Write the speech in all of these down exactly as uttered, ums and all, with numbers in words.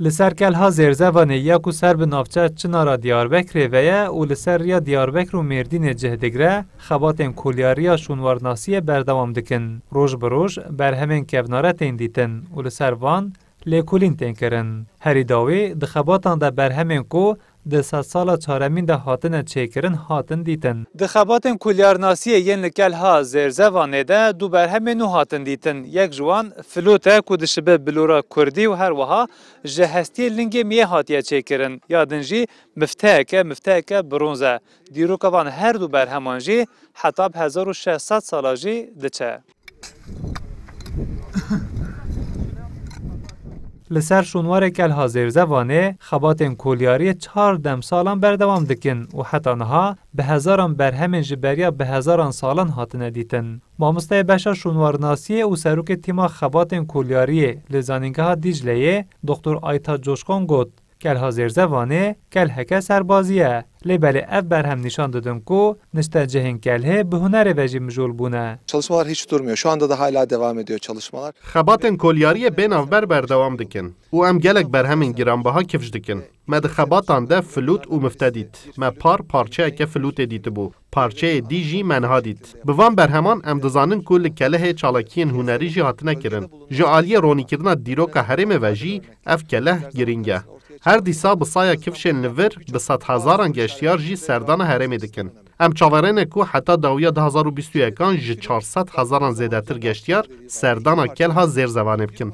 Li ser Kelha Zêrzevanê ya ku ser bi navçe Çinara Diyarbekirê ve ye û li ser riya Diyarbekir û Mêrdînê cih digre, xebatên kolyariya şûnwarnasiyê berdewam dikin. Roj bi roj berhemên kevnare tên dîtin û li ser van lêkolîn tên kirin. Herî dawî di xebatan de berhemên ku di sedsala çaremîn de hatine çêkirin hatin dîtin. Di xebatên kolyarnasiyê yên li Kelha Zêrzevanê de du berhemên nû hatin dîtin. Yek ji wan Filot e ku dişibe bilora kurdî û her wiha ji hestiyê lingê miyê hatiye çêkirin. Ya din jî mifteyek e, mifteyeke bronz e. Dîroka van her du berheman jî heta bi hezar û şeş sed sala jî diçe. Li ser şûnwarê Kelha Zêrzevanê xebatên kolyariyê çar demsalan berdewam dikin û heta niha bi hezaran berhemên ji beriya bi hezaran salan hatine dîtin. Mamosteyê beşa şûnwarnasiyê û serokê tîma xebatên kolyariyê li Zanîngeha Dîcleyê, Doktor Aytaç Coşkon got, Kelha Zêrzevanê kelheke serbazî ye. Lê belê ev berhem nîşan didin ku niştecihên kelhê bi hunerê ve jî mijûl bûne. Çalışmalar hiç durmuyor. Şu anda da hala devam ediyor çalışmalar. Xebatên kolyariyê bê navber berdewam dikin û em gelek berhemên giranbiha kifş dikin. Me di xebatan de filût û mifte dît. Me par parçeyeke filûtê dîtibû. Parçeyê dî jî me niha dît. Bi van berheman em dizanin ku li kelehê çalakiyên hunerî jî hatine kirin. Ji aliyê ronîkirina dîroka herêmê ve jî ev keleh girîng e. Her dîsa bi saya kifşên li vir bi sedhezaran geştiyar jî serdana herêmê dikin. Em çaverêne ku heta dawiya du hazar û bîst û yekan ji çar sed hezaran zêdetir geştiyar serdana Kelha Zêrzevanê bikin.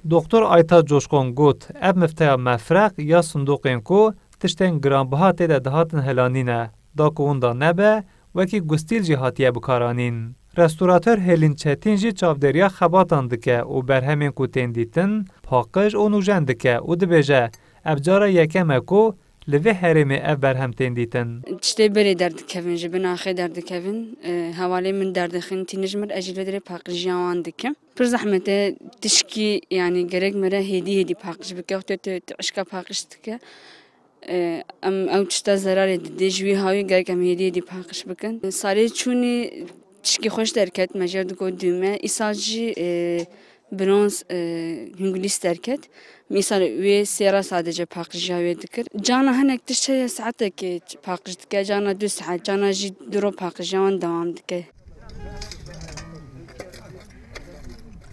Doktor Aytaç Coşkon got, ev mifteya mefreq ya sindoqên ku tiştên giranbiha tê de dihatin hilanîne, da ku winda nebe, wekî gustîl jî hatiye bikaranîn. Restorator Hêlîn Çetîn jî çavdêriya xebatan dike û berhemên ku tên dîtin, paqij û nûjen dike û dibêje, ev cara yekem e ku li vê herêmê ev berhem tên dîtin. Tiştê berê derdikevin, ji bin axê derdikevin, e, hevalê min derdixin, tîne ji mir, ez jî li vê derê paqijiya wan dikim. Pir zehmet e, tişkî, yanî gerek mere hêdî hêdî paqij bike, tu, tu, tu eşka paqij dike. E, em ew tişta zerarê didê, ji wî hawî gerek em hêdî hêdî paqij bikin. Sarê çûnî tişkî xweş derket, me jê re digot dûme. Îsal jî, e, bronz, e, hingulîs derket. Mîsal wê sê re sadece paqijiya wê dikir. Cana hinek tişt heye saetekê paqij dike, cana du saet, cana jî du ro paqijiya wan dewam dike.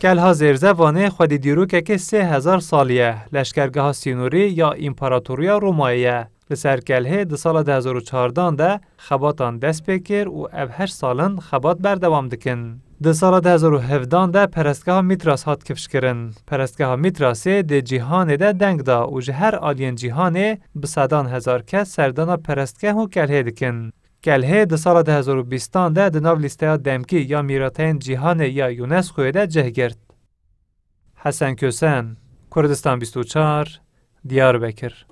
Kelha Zêrzevanê xwedî dîrokeke sê hezar salî ye, leşkergeha sînorî ya Împaratoriya Romayê ye. Li ser kelhê di sala du hezar û çardan de xebatan dest pê kir û ev heşt sal in xebat berdewam dikin. Di sala du hezar û hevdan de perestgeha Mîtras hat kifşkirin. Perestgeha Mîtrasê di cîhanê de deng da û ji her aliyên cîhanê bi sedan hezar kes serdana perestgeh û kelhê dikin. Kelhê di sala du hezar û bîstan de di nav lîsteya demkî ya mîratayên cîhanê ya UNESCOyê de cih girt. Hesen Kösen, Kurdistan bîst û çar, Diyarbekir.